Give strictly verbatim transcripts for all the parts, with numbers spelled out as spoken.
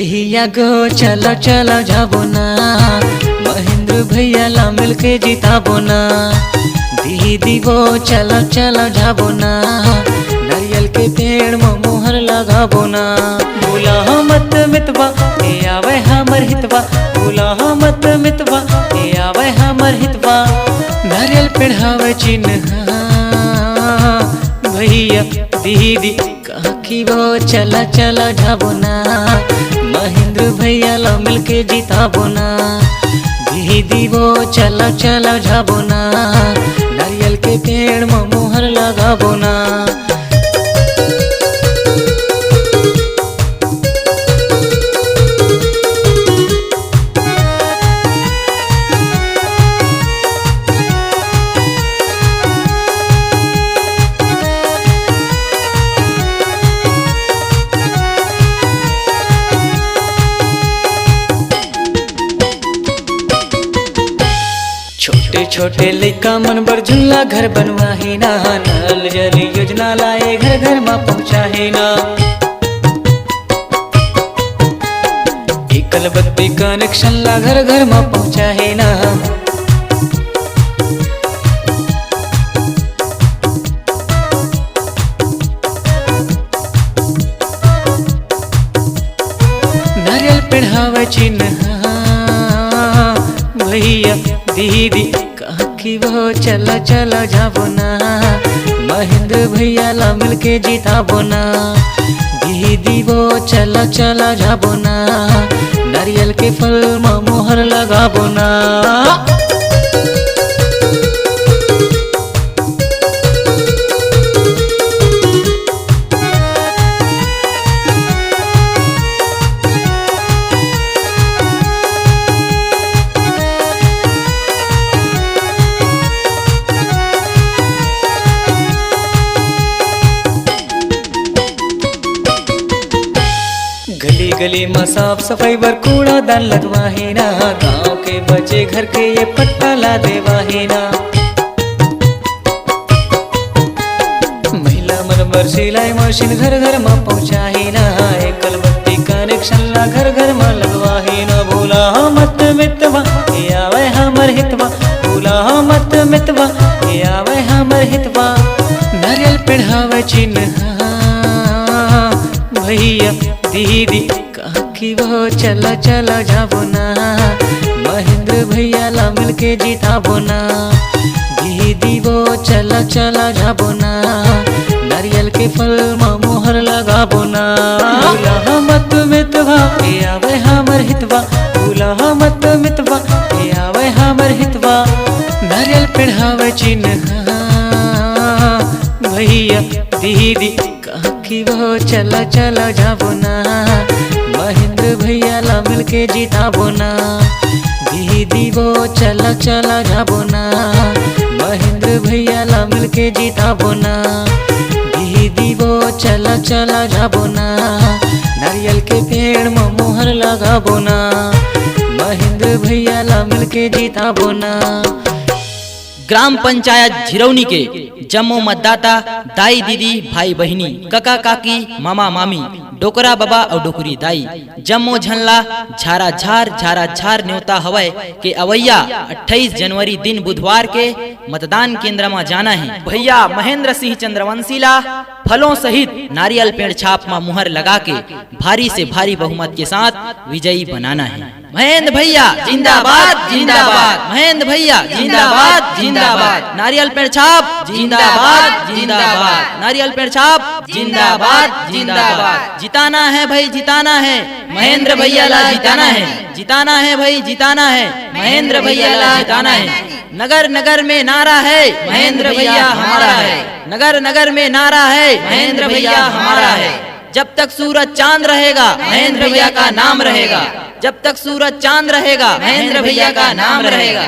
भैया गो चलो चलो जाबो ना, महेंद्र भैया ला मिलके जिताबो ना। दीदी वो चलो चलो जाबो ना, नारियल के पेड़ म मोहर लगाबो ना। भूला मत मितवा, ए आवे हमर हितवा। भूला मत मितवा, ए आवे हमर हितवा। नारियल पेड़ हवे चिन्हा, भैया दीदी काकी वो चला चला जाबो ना, महेंद्र भैया ला मिलके जिताबो ना। दीदी वो चला चला जाबो ना, नारियल के पेड़ म मोहर लगाबो ना। छोटे छोटे लइका मन बर झूला घर बनवाही ना, नल जल योजना लाए घर घर मा पहुँचाही ना। एकल बत्ती कनेक्शन ला घर घर मा पहुँचाही ना। नारियल पेड़ हवे चिन्हा, भैया दीदी काकी वो चला चला जाबो ना, महेंद्र भैया ला मिलके जिताबो ना। दीदी वो चला चला जाबो ना, नारियल के फल म मोहर लगाबो ना। गली गली म साफ सफाई बर कूड़ादान लगवाही ना, गांव के बचे घर के ये पट्टा ला देवाही ना। महिला मन बर सिलाई मशीन घर घर म पहुंचाही ना, एकल बत्ती कनेक्शन ला घर घर म लगवाही ना। भूला मत मितवा, ए आवे हमर हितवा। भूला मत मितवा, ए आवे हमर हितवा। नारियल पेड़ हवे चिन्हा, भैया दीदी काकी वो चला चला जाबो ना, महेंद्र भैया ला मिलके जिताबो ना। दीदी वो चला चला जाबो ना, नारियल के फल म मोहर लगाबो ना। भूला मत मितवा, ए आवे हमर हितवा। भूला मत मितवा, ए आवे हमर हितवा। नारियल पेड़ हवे चिन्हा, भैया दीदी काकी वो चला चला जाबो ना, महेंद्र भैया ला मिलके जिताबो ना। दीदी वो चला चला जाबो ना, महेंद्र भैया ला मिलके जिताबो ना। दीदी वो चला चला जाबो ना, नारियल के पेड़ म मोहर लगाबो ना, महेंद्र भैया ला मिलके जिताबो ना। ग्राम पंचायत झिरौनी के जम्मो मतदाता, दाई दीदी, भाई बहिनी, कका काकी, मामा मामी, डोकरा बबा अउ डोकरी दाई, जम्मो झन ला झारा झार, झारा झार न्योता हवय के अवइया अट्ठाईस जनवरी दिन बुधवार के मतदान केंद्र म जाना हे। भैया महेंद्र सिंह चंद्रवंशी ला फलों सहित नारियल पेड़ छाप म मुहर लगा के भारी से भारी बहुमत के साथ विजयी बनाना हे। महेंद्र भैया जिंदाबाद, जिंदाबाद। महेंद्र भैया जिंदाबाद, जिंदाबाद। नारियल पेड़ छाप जिंदाबाद, जिंदाबाद। नारियल पेड़ छाप जिंदाबाद, जिंदाबाद। जिताना है भाई, जिताना है। महेंद्र भैया ला जिताना है, जिताना है भाई, जिताना है। महेंद्र भैया ला जिताना है। नगर नगर में नारा है, महेंद्र भैया हमारा है। नगर नगर में नारा है, महेंद्र भैया हमारा है। जब तक सूरज चांद रहेगा, महेंद्र भैया का नाम रहेगा। जब तक सूरज चांद रहेगा, महेंद्र भैया का नाम रहेगा।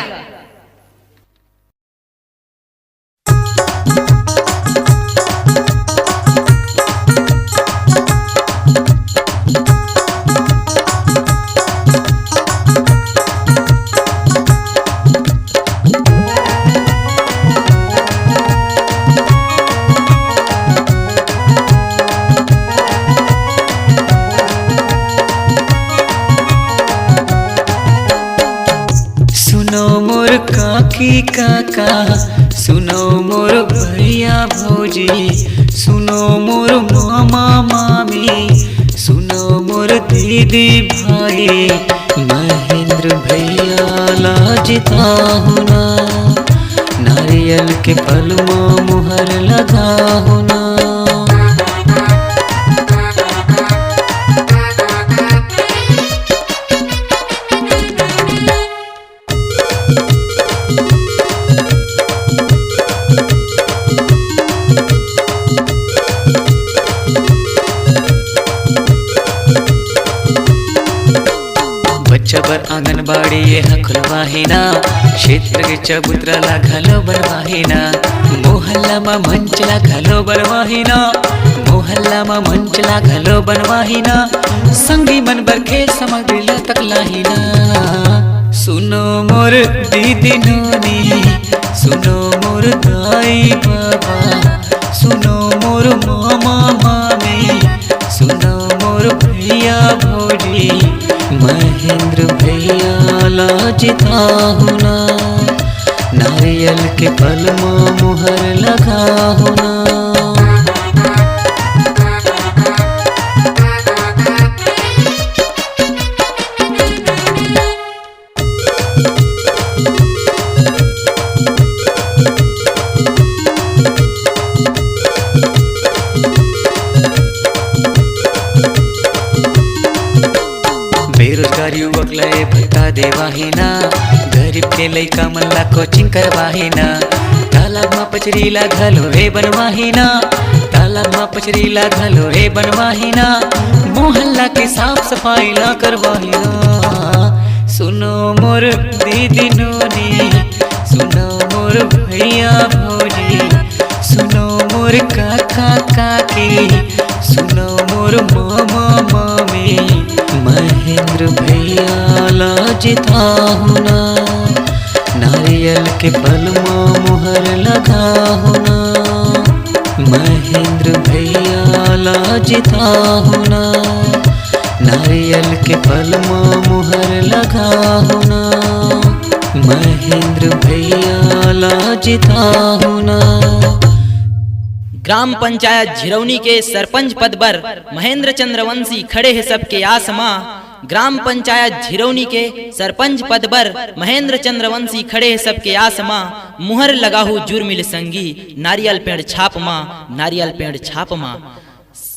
का। सुनो मोर भैया भौजी, सुनो मोर मामा मामी, सुनो मोर दीदी भाई, महेंद्र भैया ला जिताहू ना, नारियल के फल मा मुहर लगाहू ना। बच्चा बर आंगनबाड़ी ये ह खुलवाही ना, क्षेत्र के चबूतरा ला घलो बनवाही ना, मोहल्ला मा मंच ला घलो बनवाही ना, मोहल्ला मा मंच ला घलो बनवाही ना, संगी मन बर खेल सामग्री ला तक लाही ना। सुनो मोर दीदी नोनी, सुनो मोर दाई बाबा, सुनो मोर मामा मामी, सुनो मोर भैया भौजी, महेंद्र भैया ला जिताहू ना, नारियल के फल मा मुहर लगाहू ना। बेरोजगार युवक ला ए भत्ता देवाही ना, गरीब के लइका मन ला कोचिंग करवाही ना, तालाब मा पचरी ला घलो ए बनवाही ना, तालाब मा पचरी ला घलो ए बनवाही ना, मोहल्ला के साफ सफाई ला करवाही ना। सुनो मोर दीदी नोनी, सुनो मोर भैया भौजी, सुनो मोर काका काकी, सुनो मोर मामा मामी, महेंद्र भैया ला जिताहू ना, नारियल के फल मा मुहर लगाहू ना, महेंद्र भैया ला जिताहू ना, नारियल के फल मा मुहर लगाहू ना, महेंद्र भैया ला जिताहू ना। ग्राम पंचायत झिरौनी के सरपंच पद बर महेंद्र चंद्रवंशी खड़े हे सबके आस मा। ग्राम पंचायत झिरौनी के सरपंच पद बर महेंद्र चंद्रवंशी खड़े हे सबके आस मा। मुहर लगाहू जुर्मिल संगी, नारियल पेड़ छाप मा, नारियल पेड़ छाप मा।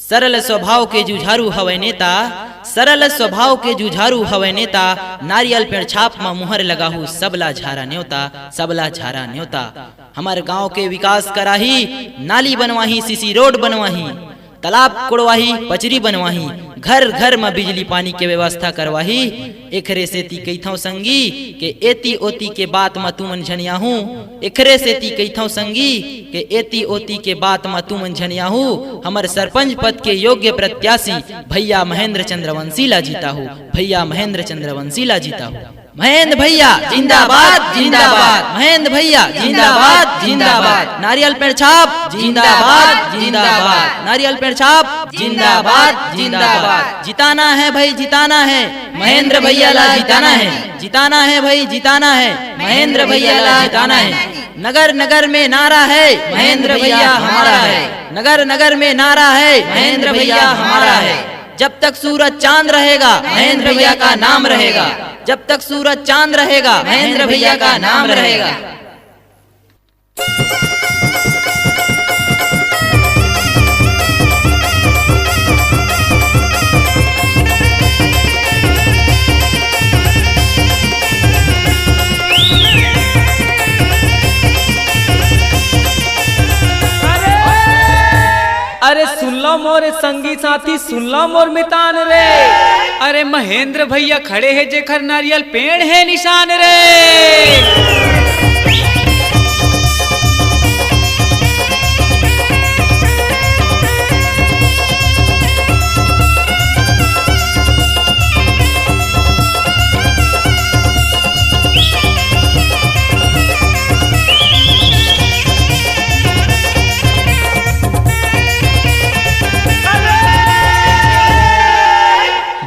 सरल स्वभाव के जुझारू हवय नेता, सरल स्वभाव के जुझारू हवय नेता, नारियल पेड़ छाप मा मुहर लगाहू, सबला झारा न्योता, सबला झारा न्योता। हमर गांव के विकास कराही, नाली बनवाही, सीसी रोड बनवाही, तालाब कोड़वाही, पचरी बनवाही, घर घर मा बिजली पानी के व्यवस्था करवाही। एखरे सेती कहिथंव संगी के एती ओती के बात मा तुमन झनियाहू, एखरे सेती कहिथंव संगी के एती ओती के बात मा तुमन झनियाहू। हमर सरपंच पद के योग्य प्रत्याशी भैया महेंद्र चंद्रवंशी ला जीताहू, भैया महेंद्र चंद्रवंशी ला जीताहू। महेंद्र भैया जिंदाबाद, जिंदाबाद। महेंद्र भैया जिंदाबाद, जिंदाबाद। नारियल पेड़ छाप जिंदाबाद, जिंदाबाद। नारियल पेड़ छाप जिंदाबाद, जिंदाबाद। जिताना है भाई, जिताना है। महेंद्र भैया ला जिताना है। जिताना है भाई, जिताना है। महेंद्र भैया ला जिताना है। नगर नगर में नारा है, महेंद्र भैया हमारा है। नगर नगर में नारा है, महेंद्र भैया हमारा है। जब तक सूरज चांद रहेगा, महेंद्र भैया का नाम रहेगा। जब तक सूरज चांद रहेगा, महेंद्र भैया का नाम रहेगा। अरे सुन लो मोर संगी साथी, सुन लो मोर मितान रे। अरे महेंद्र भैया खड़े हे, जेकर नारियल पेड़ हे निशान रे।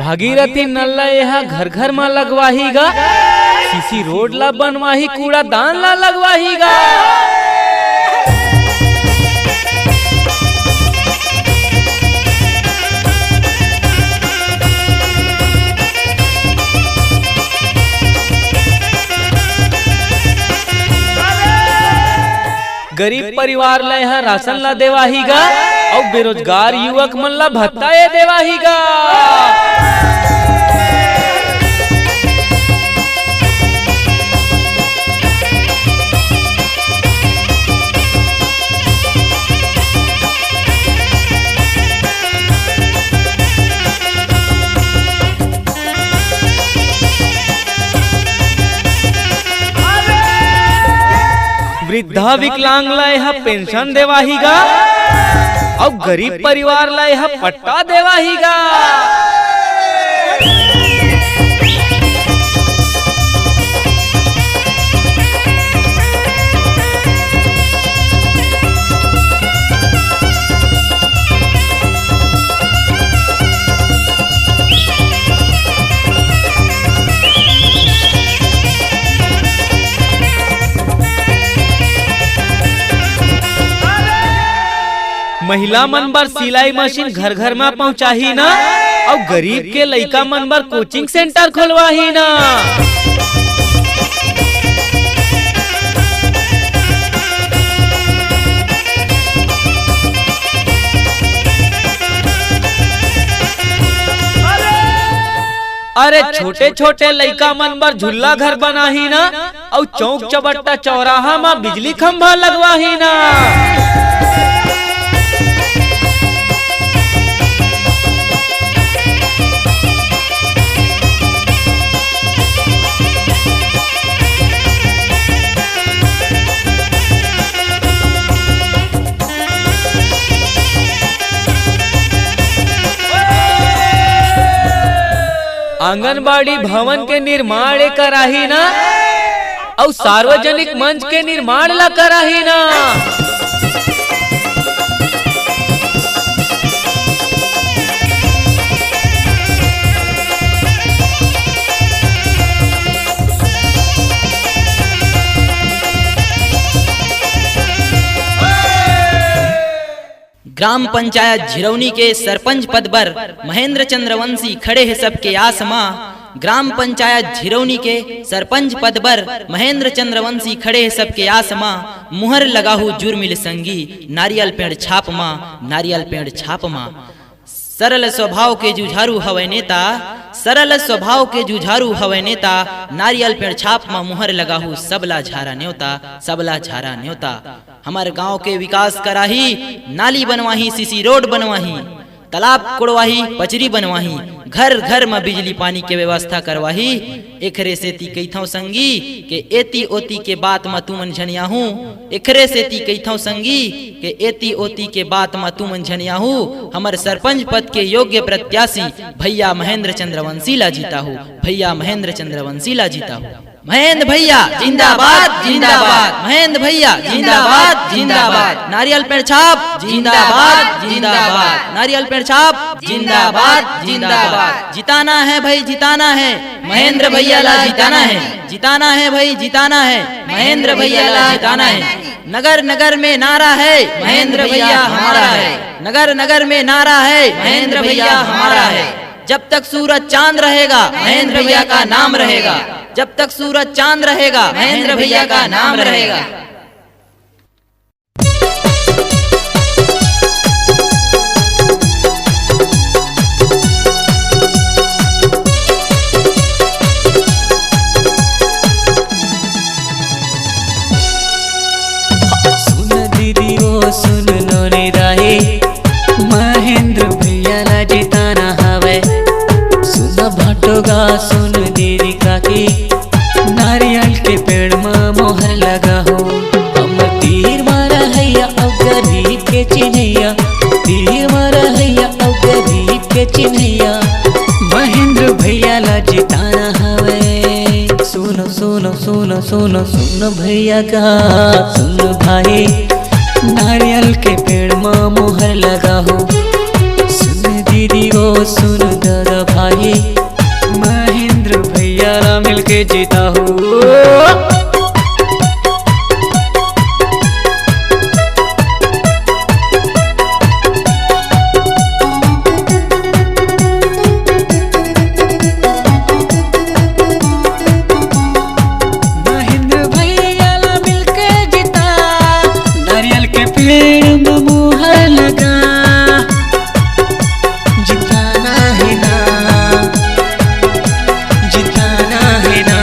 भागीरथी नल ला एहा घर घर मा लगवाही गा। सीसी रोड ला बनवाही, कूड़ादान ला लगवाही गा। गरीब परिवार ला यहाँ राशन ला देवाही गा, अउ बेरोजगार युवक मन ला भत्ता ये देवाही गा। वृद्धा विकलांग ला एहा पेंशन देवाही गा, अउ गरीब परिवार ला एहा पट्टा देवाही गा। महिला मन बर सिलाई मशीन घर घर म पहुंचाही ना, अउ गरीब के लइका मन बर कोचिंग सेंटर खोलवाही ना। अरे छोटे छोटे लइका मन बर झूला घर बनाही ना, अउ चौक चबट्टा चौराहा म बिजली खंभा लगवाही ना। आंगनबाड़ी भवन के निर्माण ए कराही ना, अउ सार्वजनिक मंच के निर्माण ला कराही ना। ग्राम पंचायत झिरौनी के सरपंच पद बर महेंद्र चंद्रवंशी खड़े हे सबके आस मा। ग्राम पंचायत झिरौनी के सरपंच पद बर महेंद्र चंद्रवंशी खड़े हे सबके आस मा। मुहर लगाहू जुर मिल संगी, नारियल पेड़ छाप मा, नारियल पेड़ छाप मा। सरल स्वभाव के जुझारू हवय नेता, सरल स्वभाव के जुझारू हवय नेता। नारियल पेड़ छाप मा मुहर लगाहू, सबला झारा न्योता, सबला झारा न्योता। हमर गांव के विकास कराही, नाली बनवाही, सीसी रोड बनवाही, तालाब कोड़वाही, पचरी बनवाही, घर घर म बिजली पानी के व्यवस्था करवाही। एखरे सेती कहिथंव संगी के एती ओती के बात म तुमन झन आहू। एखरे सेती कहिथंव संगी के एती ओती के बात म तुमन झन आहू। हमर सरपंच पद के योग्य प्रत्याशी भैया महेंद्र चंद्रवंशी ला जिताहू, भैया महेंद्र चंद्रवंशी ला जिताहू। महेंद्र भैया जिंदाबाद, जिंदाबाद। महेंद्र भैया जिंदाबाद, जिंदाबाद। नारियल पेड़ छाप जिंदाबाद, जिंदाबाद। नारियल पेड़ छाप जिंदाबाद, जिंदाबाद। जिताना है भाई, जिताना है, महेंद्र भैया ला जिताना है। जिताना है भाई, जिताना है, महेंद्र भैया ला जिताना है। नगर नगर में नारा है, महेंद्र भैया हमारा है। नगर नगर में नारा है, महेंद्र भैया हमारा है। जब तक सूरज चांद रहेगा, महेंद्र भैया का नाम रहेगा। जब तक सूरज चांद रहेगा, महेंद्र भैया का नाम रहेगा। सुन दीदी ओ सुन नोनी दाई, महेंद्र भैया ला जिताना हवय। सुन भटोगा सुन दीदी काकी, नारियल के पेड़ म मोहर लगाहू। हम तीर म रहैया अउ गरीब के चिन्हैया, तीर म रहैया अउ गरीब के चिन्हैया, महेंद्र भैया ला जिताना हवय। सुनो सुनो सुनो सुनो सुनो भैया का, सुनो भाई, नारियल के पेड़ म मोहर लगाहू। सुन दीदी ओ सुन दादा भाई, महेंद्र भैया ला मिलके जीता हूँ। महेंद्र भैया ला मिलके जीता, नारियल के पेड़ में मुहर लगा। जिताना है ना, जिताना है ना।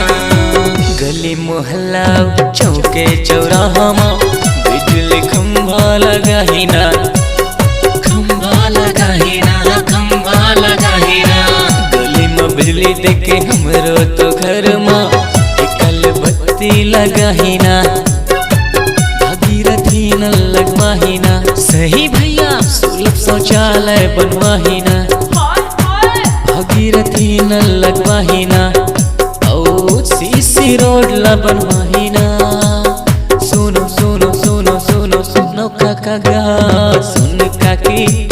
गली मोहल्ला चौके चौराहा मा बिजली खंभा लगा है ना, खंभा लगा है ना, खंभा लगा है ना। गली मा बिजली देके हमरो तो घर मा एकल बत्ती लगा है ना। भागीरथी नल लगवाही ना, सही भैया, सुलभ शौचालय बनवाही ना। भागीरथी नल लगवाही ना, अउ सीसी रोड ला बनवाही ना। सुनो, सुनो, सुनो, सुनो, सुनो काका गा, सुन काकी,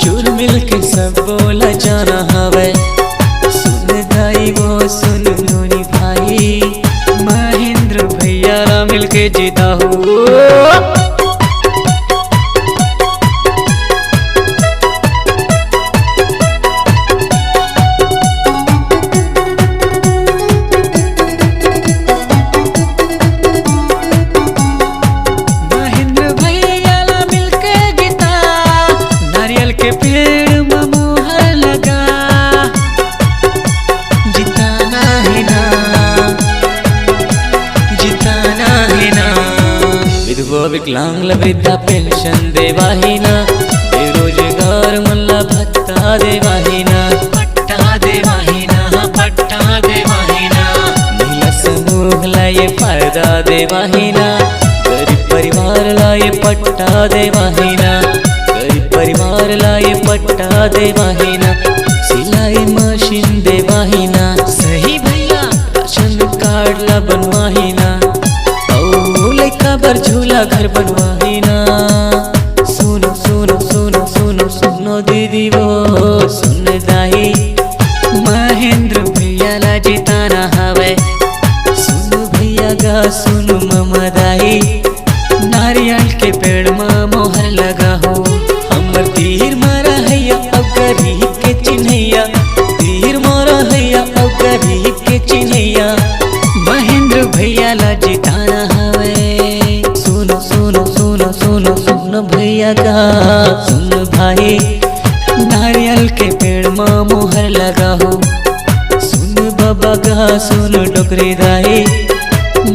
जुल मिल के सब बोला जाना हवे। सुन दाई वो, सुन नोनी भाई, महेंद्र भैया ला मिलके जीता हूँ। महेंद्र भैया ला मिलके जीता, नारियल के पेड़ में मुहर लगा। जिताना है ना, जिताना है ना। विधवा विकलांग ला वृद्धा पेंशन देवाही ना, बेरोजगार मन ला भत्ता देवाही ना, पट्टा देवाही ना, पट्टा देवाही ना। महिला समूह ला ये फायदा देवाही ना, गरीब परिवार ला ये पट्टा देवाही ना, गरीब परिवार ला ये पट्टा देवाही ना, सिलाई मशीन देवाही ना, सही भैया, राशन कार्ड ला बनवाही ना, अउ लइका बर झूला घर बनवाही ना। सुनो, सुनो, सुनो, सुनो, सुनो दीदी वो, सुन दाई, महेंद्र भैया ला जिताना हवे। सुन भैया गा, सुन ममा दाई, नारियल के पेड़ मा मोहर लगा हो। हमर तीर मा रहैया अउ गरीब के चिन्हैया, तीर मा रहैया अउ गरीब के चिन्हैया, महेंद्र भैया ला जिताना हवे। सुनो, सुनो, सुनो, सुनो, सुनो भैया गा, सुन भाई, नारियल के पेड़ मा मोहर लगा हो। सुन बाबा गा, सुन डोकरी दाई,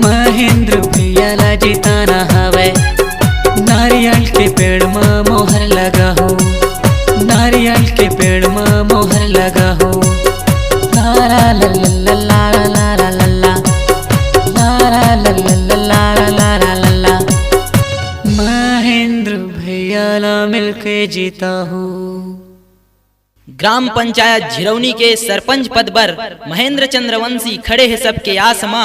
महेंद्र भैया ला जिताना हवे। नारियल के पेड़ मा मोहर लगा हो, नारियल के पेड़ मा मोहर लगा हो। ला ला ला ला ला ला ला ला ला। ला ला ला ला ला ला ला ला ला। महेंद्र भैया ला मिलके जीता हूँ। ग्राम पंचायत झिरौनी के सरपंच पद बर महेंद्र चंद्रवंशी खड़े हे सबके आस मा।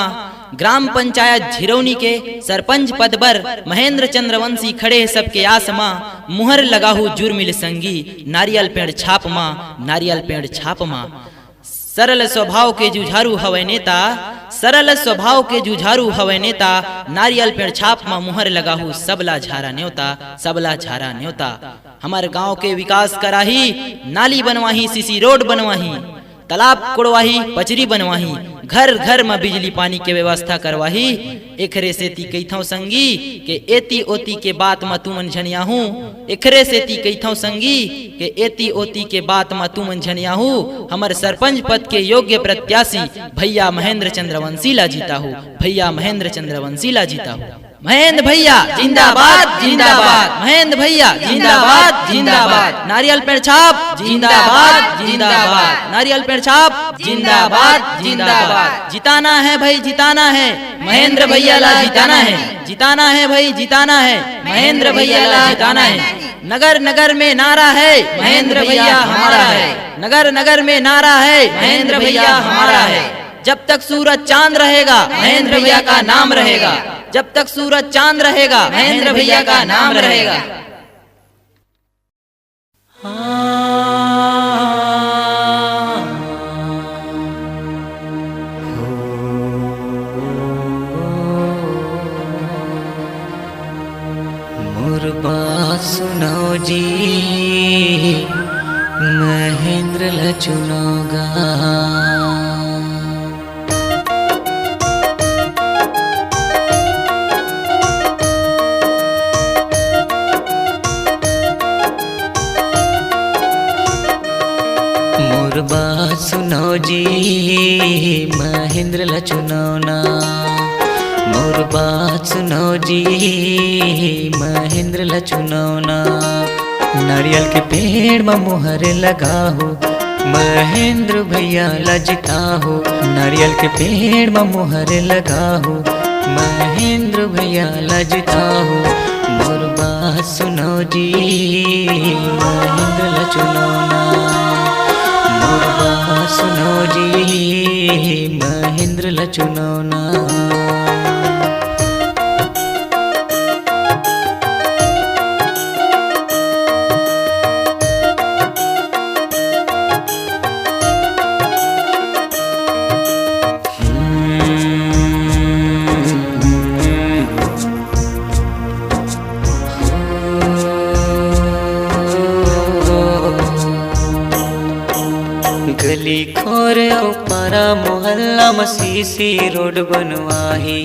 ग्राम पंचायत झिरौनी के सरपंच पद बर महेंद्र चंद्रवंशी खड़े हे सबके आस मा। मुहर लगाहू जुर्मिल संगी, नारियल पेड़ छाप मा, नारियल पेड़ छाप मा। सरल स्वभाव के जुझारू हवय नेता, सरल स्वभाव के जुझारू हवय नेता, नारियल पेड़ छाप मा मुहर लगाहू सबला झारा न्योता, सबला झारा न्योता। हमर गांव के विकास कराही, नाली बनवाही, सीसी रोड बनवाही, तालाब कोड़वाही, पचरी बनवाही, घर घर म बिजली पानी के व्यवस्था करवाही। एखरे सेती कहिथंव संगी के एती ओती के बात म तुमन झनियाहू। एखरे सेती कहिथंव संगी के एती ओती के बात म तुमन झनियाहू। हमर सरपंच पद के योग्य प्रत्याशी भैया महेंद्र चंद्रवंशी ला जीताहू, भैया महेंद्र चंद्रवंशी ला जीताहू। महेंद्र भैया जिंदाबाद, जिंदाबाद। महेंद्र भैया जिंदाबाद, जिंदाबाद। नारियल पेड़ छाप जिंदाबाद, जिंदाबाद। नारियल पेड़ छाप जिंदाबाद, जिंदाबाद। जिताना है भाई, जिताना है, महेंद्र भैया ला जिताना है। जिताना है भाई, जिताना है, महेंद्र भैया ला जिताना है। नगर नगर में नारा है, महेंद्र भैया हमारा है। नगर नगर में नारा है, महेंद्र भैया हमारा है। जब तक सूरज चांद रहेगा, महेंद्र भैया का नाम रहेगा। जब तक सूरज चांद रहेगा, महेंद्र भैया का नाम रहेगा। महेंद्र ल चुनोगा। मोर बात सुनो जी, महेंद्र ल चुनोना। मोर बात सुनो जी, महेंद्र ल चुनोना। नारियल के पेड़ म मोहर लगाहू, महेंद्र भैया ल जिताहू। नारियल के पेड़ म मोहर लगाहू, महेंद्र भैया ल जिताहू। मोर बात सुनो जी, महेंद्र ल चुनोना। मोर बात सुनो जी, महेंद्र ल चुनोना। गली खोर अउ पारा मोहल्ला म सीसी रोड बनवाही।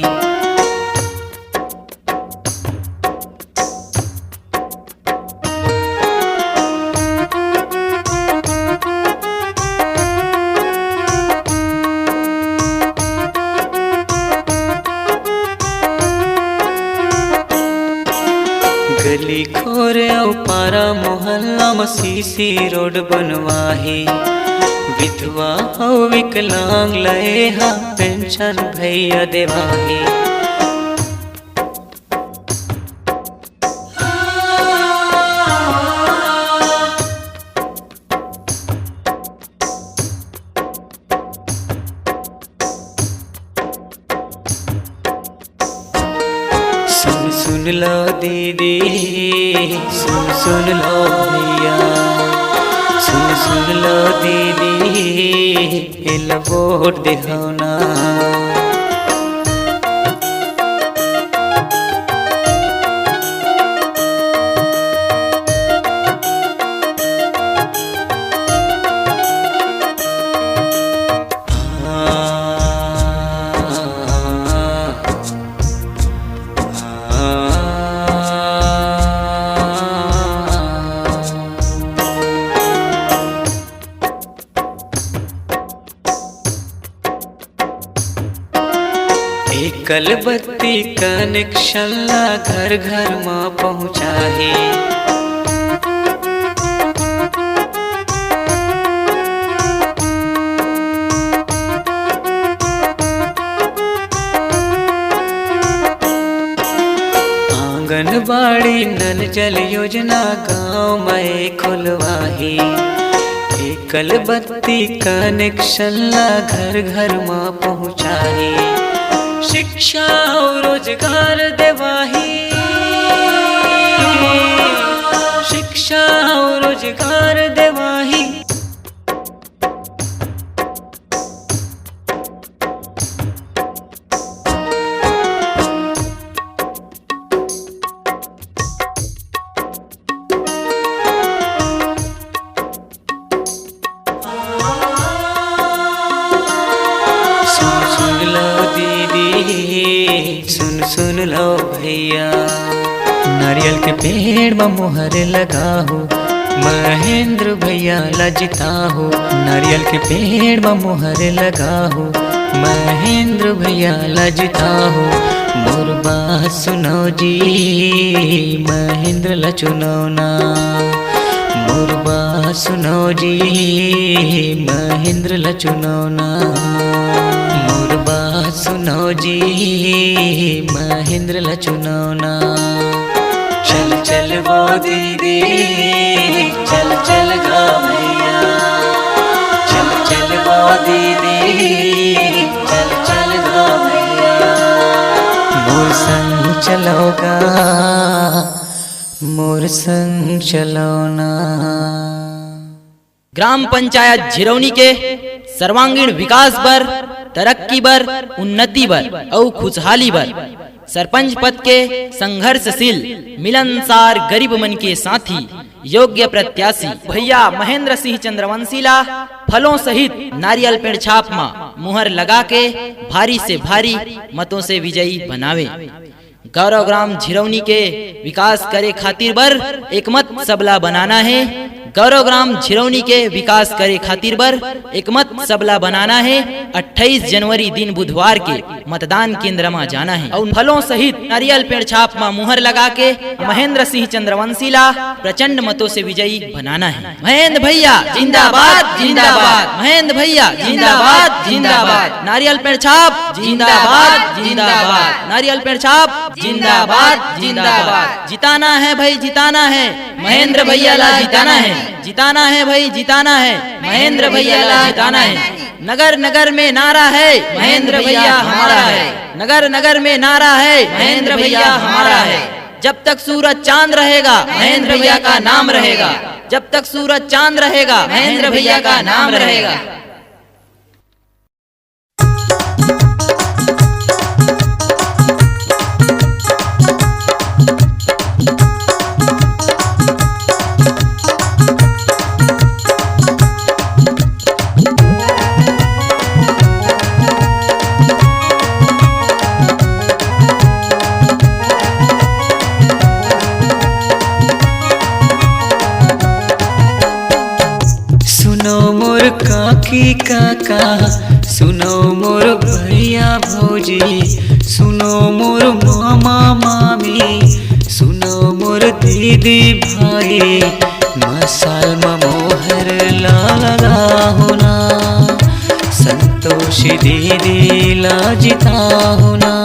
गली खोर अउ पारा मोहल्ला म सीसी रोड बनवाही। विधवा अउ विकलांग ल एहा पेंशन भैया देवाही। सुन सुन लो दीदी, सुन सुन लो भैया, सुन सुन लो दीदी, एला वोट देहव ना। एकल बत्ती कनेक्शन ला घर घर म पहुँचाही। आंगनबाड़ी नल जल योजना गांव म खुलवाही। एकल बत्ती कनेक्शन ला घर घर म पहुँचाही। शिक्षा अउ रोजगार देवाही, शिक्षा अउ रोजगार देवाही। सुन सुन लो दीदी, सुन सुन लो भैया, नारियल के पेड़ म मोहर लगाहू, महेंद्र भैया ला जिताहू। नारियल के पेड़ म मोहर लगाहू, महेंद्र भैया ला जिताहू। मोर बात सुनो जी, महेंद्र ला चुनो ना। मोर बात सुनो जी, महेंद्र ला चुनो ना। मोर बात सुनो जी, महेंद्र ला चुनो ना। चल चल वो दीदी, चल चल गा भैया, चल चल वो दीदी, चल चल गा भैया। मोर संग चलो गा, मोर संग चलो ना। ग्राम पंचायत झिरौनी के सर्वांगीण विकास बर, तरक्की बर, उन्नति बर अउ खुशहाली बर सरपंच पद के संघर्षशील, मिलनसार गरीब मन के साथी योग्य प्रत्याशी भैया महेंद्र सिंह चंद्रवंशी ला फलों सहित नारियल पेड़ छाप म मुहर लगा के भारी से भारी मतों से विजयी बनावे। गौरव ग्राम झिरौनी के विकास करे खातिर बर एकमत सबला बनाना हे। गौरव ग्राम झिरौनी के विकास करे खातिर बर एकमत सबला बनाना हे। अट्ठाईस जनवरी दिन बुधवार के मतदान केंद्र म जाना हे अउ फलों सहित नारियल पेड़ छाप म मुहर लगा के महेंद्र सिंह चंद्रवंशी ला प्रचंड मतों से विजयी बनाना हे। महेंद्र भैया जिंदाबाद, जिंदाबाद। महेंद्र भैया जिंदाबाद, जिंदाबाद। नारियल पेड़ छाप जिंदाबाद, जिंदाबाद। नारियल पेड़ छाप जिंदाबाद, जिंदाबाद। जिताना है भाई, जिताना है। महेंद्र भैया ला जिताना है, जिताना है भाई, जिताना है। महेंद्र भैया ला जिताना है। नगर नगर में नारा है, महेंद्र भैया हमारा है। नगर नगर में नारा है, महेंद्र भैया हमारा है। जब तक सूरज चांद रहेगा, महेंद्र भैया का नाम रहेगा। जब तक सूरज चांद रहेगा, महेंद्र भैया का नाम रहेगा। सुनो मोर काकी काका, सुनो मोर भैया भौजी, सुनो मोर मामा मामी, सुनो मोर दीदी भाई, मसाल म मोहर ला लगाहू ना, संतोषी दीदी ला जिताहू ना।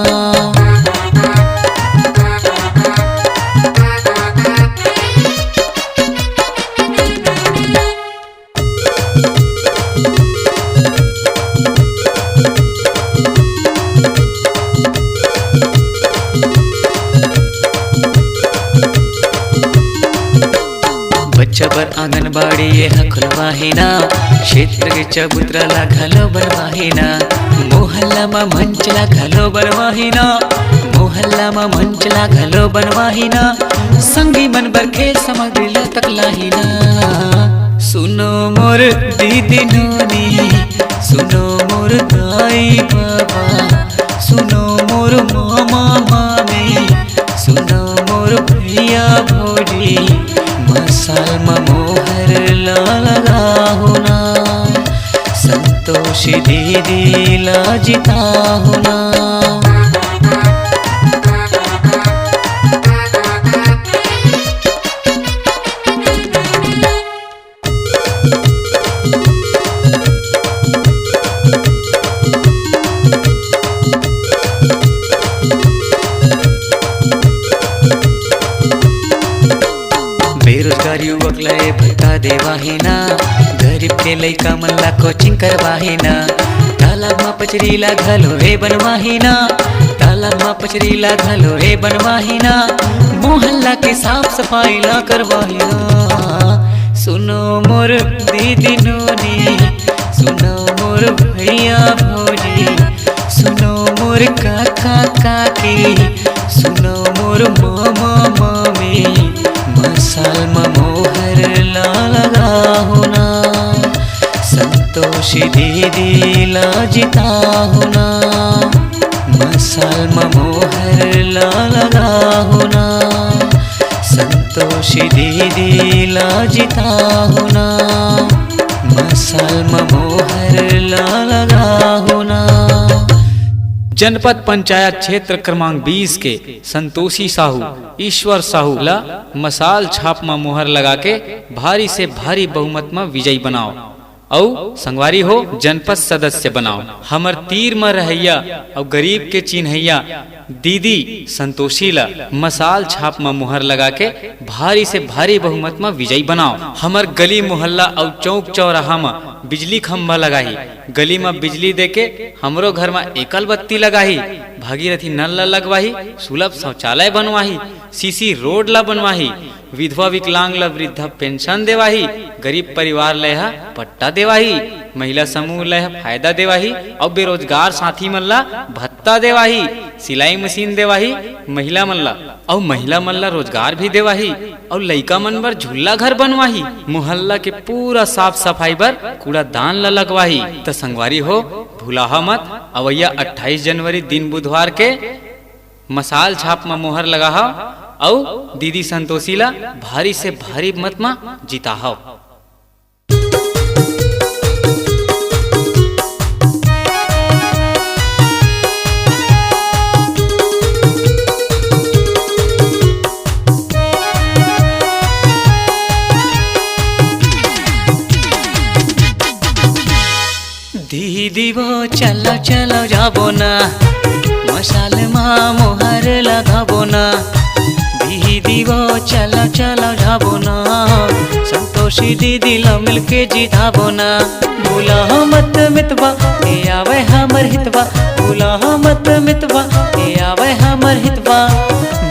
बच्चा बर आंगनबाड़ी ये ह खुलवाही ना, क्षेत्र के चबूतरा ला घलो बनवाही ना, मोहल्ला म मंच ला घलो बनवाही ना, मोहल्ला म मंच ला घलो बनवाही ना, संगी मन बर खेल सामग्री ला तक लाही ना। सुनो मोर दीदी नोनी, सुनो मोर दाई बाबा, सुनो मोर मामा मामी, सुनो मोर भैया भौजी, मसाल म मोहर ला लगाहू ना, संतोषी दीदी ला जिताहू ना। बेरोजगार युवक ला ए भत्ता देवाही ना, गरीब के लइका मन ला कोचिंग करवाही ना, तालाब म पचरी ला घलो ए बनवाही ना, तालाब म पचरी ला घलो ए बनवाही ना, मोहल्ला के साफ सफाई ला करवाही ना। सुनो मोर दीदी नोनी, सुनो मोर भैया भौजी, सुनो मोर काका काकी, सुनो मोर मामा मामी, मसाल म मोहर ला लगाहू ना, संतोषी दीदी ला जिताहू ना, मसाल म मोहर ला लगाहू ना, संतोषी दीदी ला जिताहू ना, मसाल म मोहर ला लगाहू ना। जनपद पंचायत क्षेत्र क्रमांक बीस के संतोषी साहू, ईश्वर साहू ला मसाल छाप म मोहर लगा के भारी से भारी बहुमत म विजयी बनाओ। अउ संगवारी हो, जनपद सदस्य बनाओ। हमर तीर म रहइया अउ गरीब के चिन्हइया दीदी संतोषी ला मसाल छाप म मुहर लगा के भारी से भारी बहुमत म विजयी बनाओ। हमर गली मोहल्ला अउ चौक चौराहा म बिजली खंभा लगाही, गली म बिजली देके हमरो घर म एकल बत्ती लगाही, भागीरथी नल ल लगवाही, सुलभ शौचालय बनवाही, सीसी रोड ल बनवाही, विधवा विकलांग ल वृद्धा पेंशन देवाही, गरीब परिवार ल एहा पट्टा देवाही। महिला समूह ल फायदा देवाही अउ बेरोजगार साथी मन ला भत्ता देवाही, सिलाई मशीन देवाही महिला मन ला, अउ महिला मन ला रोजगार भी देवाही, अउ लइका मन बर झूला घर बनवाही, मोहल्ला के पूरा साफ सफाई बर कूड़ादान ला लगवाही। त संगवारी हो, भुलाहा मत, अवइया अट्ठाईस जनवरी दिन बुधवार के मसाल छाप म मोहर लगाहव अउ दीदी संतोषी ला भारी से भारी मत म जिताहव। दीदी वो चलो चलो जाबो ना, मसाल मा मोहर लगाबो ना। दीदी वो चलो चलो जाबो ना, संतोषी दीदी ला मिलके जिताबो ना। भूला मत मितवा, ए आवे हमर हितवा। भूला मत मितवा, ए आवे हमर हितवा।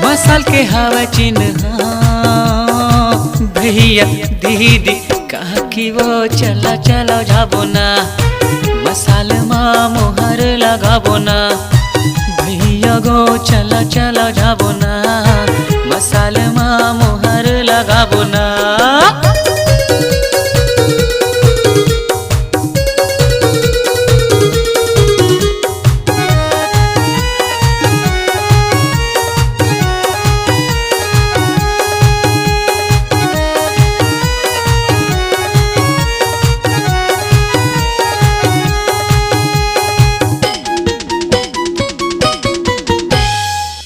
मसाल के हवे चिन्हा, भैया दीदी कहा कि वो चला चला जाबो ना, मसाल मा मोहर लगाबो ना। भैया गो चला चला जाबो ना, मसाल मा मोहर लगाबो ना।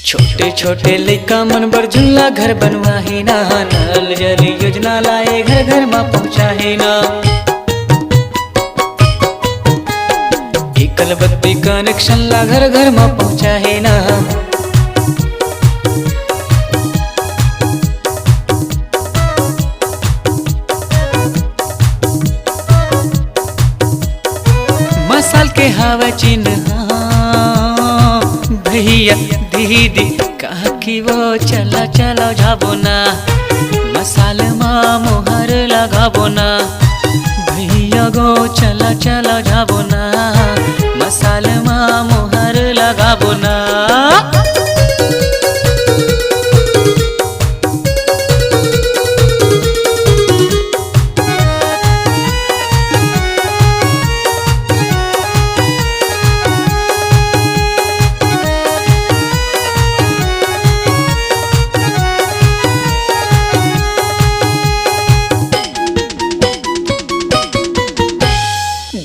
छोटे छोटे लइका मन बर झूला घर बनवाही ना, नल जल योजना लाए घर घर मा पहुँचाही ना। एकल बत्ती कनेक्शन ला घर घर मा पहुँचाही ना। मसाल के हवे चिन्हा, भैया दीदी कहा कि वो चला चला जाबो ना, मसाल मा मोहर लगाबो ना। भैया गो चला चला जाबो ना, मसाल मा मोहर लगाबो ना।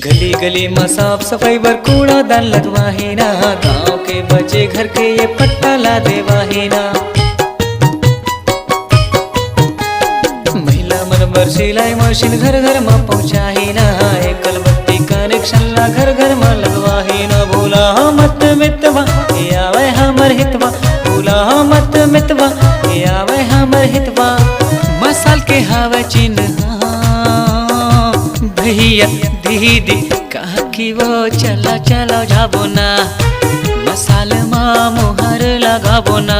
गली गली मा साफ सफाई बर कूड़ादान लगवाही ना, गांव के बचे घर के ये पट्टा ला देवाही ना। महिला मन बर सिलाई मशीन घर घर मा पहुँचाही ना, एकल बत्ती कनेक्शन ला घर घर मा लगवाही ना। भूला मत मितवा, ए आवे हमर हितवा। भूला मत मितवा, ए आवे हमर हितवा। मसाल के हवे चिन्हा, भैया दीदी कहा कि वो चला चला जाबो ना, मसाल मा मोहर लगाबो ना।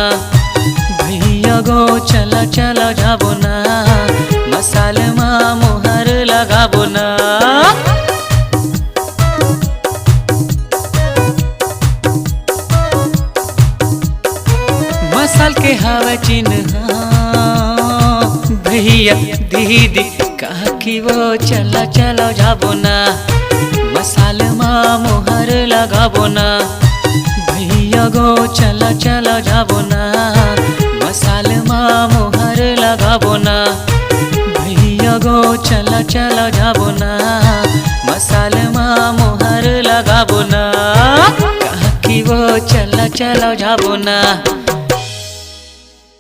भैया गो चला चला जाबो ना, मसाल मा मोहर लगाबो ना। मसाल के हवे चिन्हा, भैया दीदी कहा कि वो चला चला जाबो ना, मसाल मा मोहर लगाबो ना। भैया गो चला चला जाबो ना, मसाल मा मोहर लगाबो ना। भैया गो चला चला जाबो ना, मसाल मा मोहर लगाबो ना। कहा कि वो चला चला जाबो ना।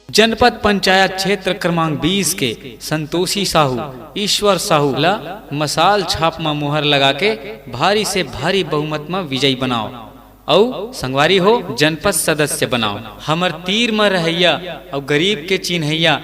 जनपद पंचायत क्षेत्र क्रमांक बीस के संतोषी साहू, ईश्वर साहू ला मसाल छाप म मोहर लगा के भारी से भारी बहुमत म विजयी बनाव। अउ संगवारी हो, जनपद सदस्य बनाव। हमर तीर म रहइया अउ गरीब के चिन्हैया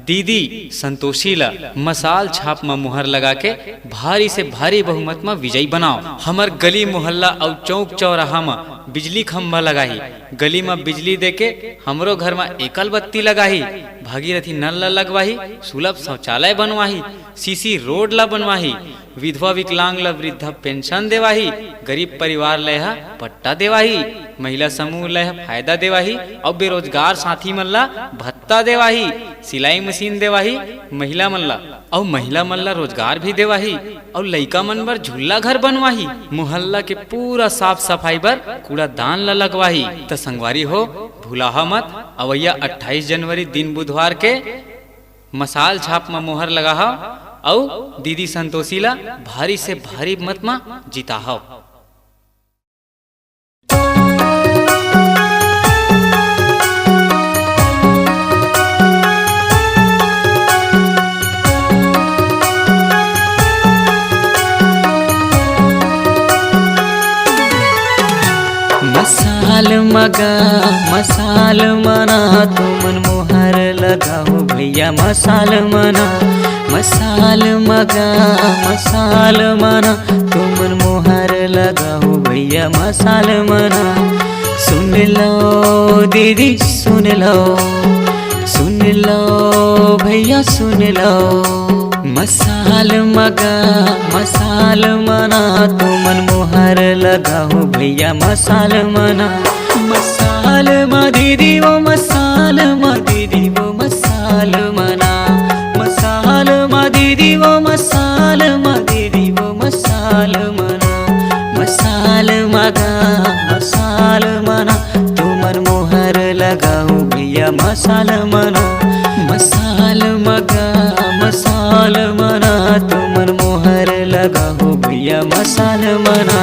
दीदी संतोषी ला मसाल छाप म मोहर लगा के भारी से भारी बहुमत म विजयी बनाव। हमर गली मोहल्ला अउ चौक चौराहा म बिजली खंभा लगाही, गली म बिजली देके हमरो घर म एकल बत्ती लगाही, भागीरथी नल ल लगवाही, सुलभ शौचालय बनवाही, सीसी रोड ल बनवाही, विधवा विकलांग ल वृद्धा पेंशन देवाही, गरीब परिवार ल ह पट्टा देवाही, महिला समूह ल ह फायदा देवाही अउ बेरोजगार साथी मन ल भत्ता देवाही, सिलाई मशीन देवाही महिला मन ल, अउ महिला मन ल रोजगार भी देवाही, अउ लइका मन बर झूला घर बनवाही। मोहल्ला के पूरा साफ सफाई बर कूड़ादान ल लगवाही। त संगवारी हो, भुलाहा मत, अवइया अट्ठाईस जनवरी दिन बुधवार के मसाल छाप म मोहर लगाहा अउ दीदी संतोषी ला भारी से भारी मत म जिताहा। मसाल मगा, मसाल मना, तुमन मोहर लगाओ भैया, मसाल मना। मसाल मगा, मसाल मना, तुमन मोहर लगाओ भैया, मसाल मना। सुन लो दीदी, सुन लो, सुन लो भैया, सुन लो। मसाल मगा, मसाल मना, तुमन मोहर लगाओ भैया, मसाल मना। मसाल मा दीदी वो, मसाल मा दीदी वो, मसाल मना। मसाल मा दीदी वो, मसाल मा दीदी वो, मसाल मना। मसाल मगा, मसाल मना, तुमन मोहर लगाओ भैया, मसाल मना। मसाल मगा, मसाल मना, तुमन मोहर लगाओ भैया, मसाल मना।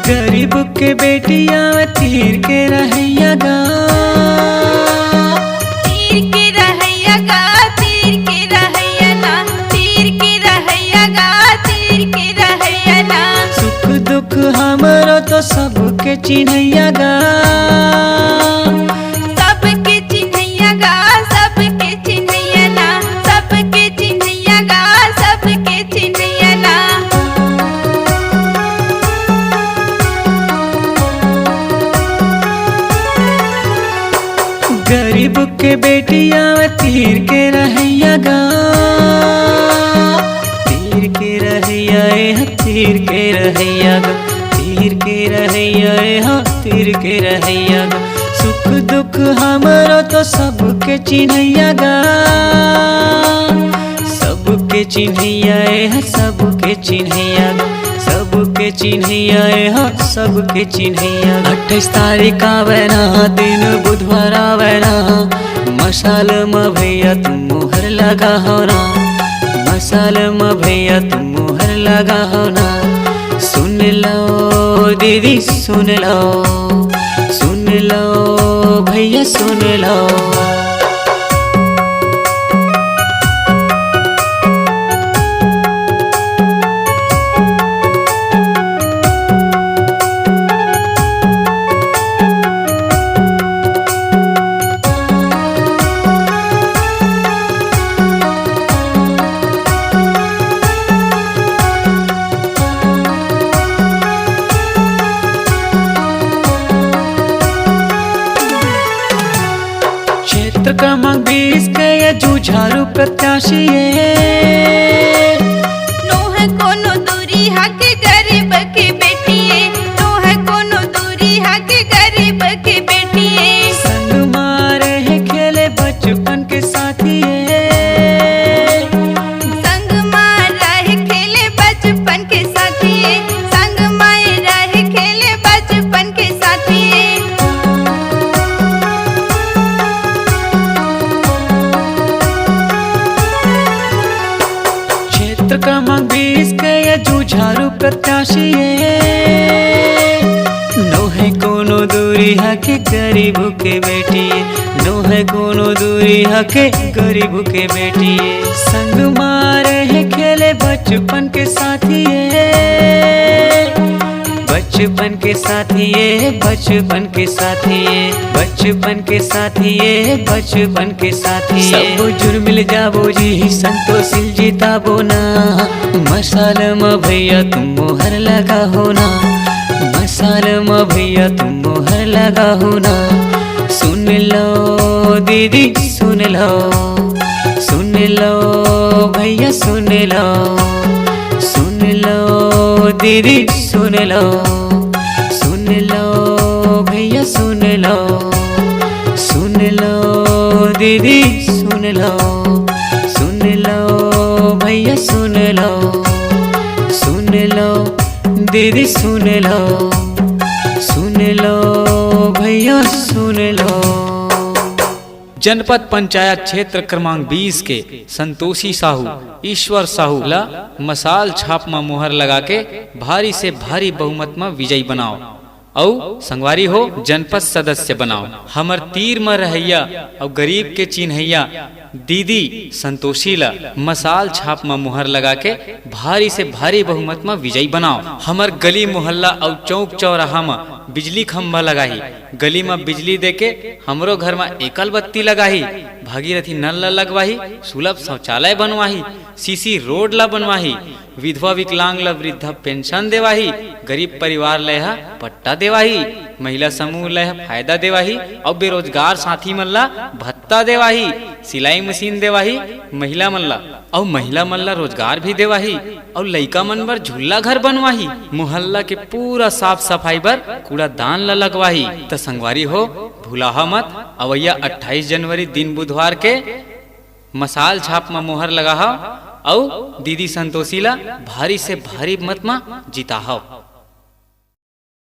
गरीब के बेटिया तीर के रहैया गा। तीर के रहैया गा, तीर के रहैया ना, तीर के रहैया गा, तीर के रहैया ना। सुख दुख हमरो तो सबके चिन्हैया गा। सबके चिन्हैया गा, सबके चिन्हैया ना, सबके चिन्हैया गा, सबके चिन्हैया ना। गरीब के बेटिया तीर के रहैया गा। तीर के रहैया ए ह, तीर के रहैया गा। तीर के रहैया ए ह, तीर के रहैया गा। सुख दुख हमरो तो सबके चिन्हैया गा। सबके चिन्हैया ए ह, सबके चिन्हैया गा। सबके चिन्हैया ए ह, सबके चिन्हैया गा। अट्ठाईस तारीख आवे ना, दिन बुधवार आवे ना। मसाल म भैया तुम मोहर लगाओ ना। मसाल म भैया तुम मोहर लगाओ ना। सुन लो दीदी, सुन लो, सुन लो भैया, सुन लो। क्षेत्र क्रमांक बीस के ये जुझारू प्रत्याशी ये। नोह कोनो दूरी हाके गरीब के बेटी ये, नोह कोनो दूरी हाके गरीब के बेटी ये। संग मा रहे खेले बचपन के साथी ये। संग मा रहे खेले बचपन के साथी ये, संग मा रहे खेले बचपन के साथी ये। क्षेत्र क्रमांक बीस के ये जुझारू प्रत्याशी ये। नोहे कोनो दूरी हाके गरीब के बेटी ये। नोहे कोनो दूरी हाके गरीब के बेटी ये। संग मा रहे खेले बचपन के साथी ये। बचपन के साथी ये, बचपन के साथी ये, बचपन के साथी ये, बचपन के साथी ये। सब जुड़ मिल जाबो जी, संतोषी ल जिताबो ना। मसाल म भैया तुम मोहर लगा हो ना, मसाल म भैया तुम मोहर लगा हो ना। सुन लो दीदी सुन लो, सुन लो भैया सुन लो, सुन लो दीदी सुन लो, सुन लो भैया सुन लो, सुन लो दीदी सुन लो, सुन लो भैया सुन लो, सुन लो दीदी सुन लो, सुन लो भैया सुन लो। जनपद पंचायत क्षेत्र क्रमांक बीस के संतोषी साहू, ईश्वर साहू ला मसाल छाप म मोहर लगा के भारी से भारी बहुमत म विजयी बनाओ। अउ संगवारी हो, जनपद सदस्य बनाओ। हमर तीर म रहइया अउ गरीब के चिन्हैया दीदी संतोषी ला मसाल छाप म मोहर लगा के भारी से भारी बहुमत म विजयी बनाओ। हमर गली मोहल्ला अउ चौक चौराहा म बिजली खंभा लगाही। गली म बिजली देके हमरो घर म एकल बत्ती लगाही। भागीरथी नल ल लगवाही, सुलभ शौचालय बनवाही, सीसी रोड ल बनवाही, विधवा विकलांग ल वृद्धा पेंशन देवाही, गरीब परिवार ल ह पट्टा देवाही, महिला समूह ल ह फायदा देवाही, अउ बेरोजगार साथी मन ल भत्ता देवाही, सिलाई मशीन देवाही महिला मन ल, अउ महिला मन ल रोजगार भी देवाही, अउ लइका मन बर झूला घर बनवाही, मोहल्ला के पूरा साफ सफाई बर कूड़ादान ल लगवाही। त संगवारी हो, भुलाहा मत, अवइया अट्ठाईस जनवरी दिन बुधवार के मसाल छाप म मोहर लगाहव अउ दीदी संतोषी ला भारी से भारी मत म जिताहव।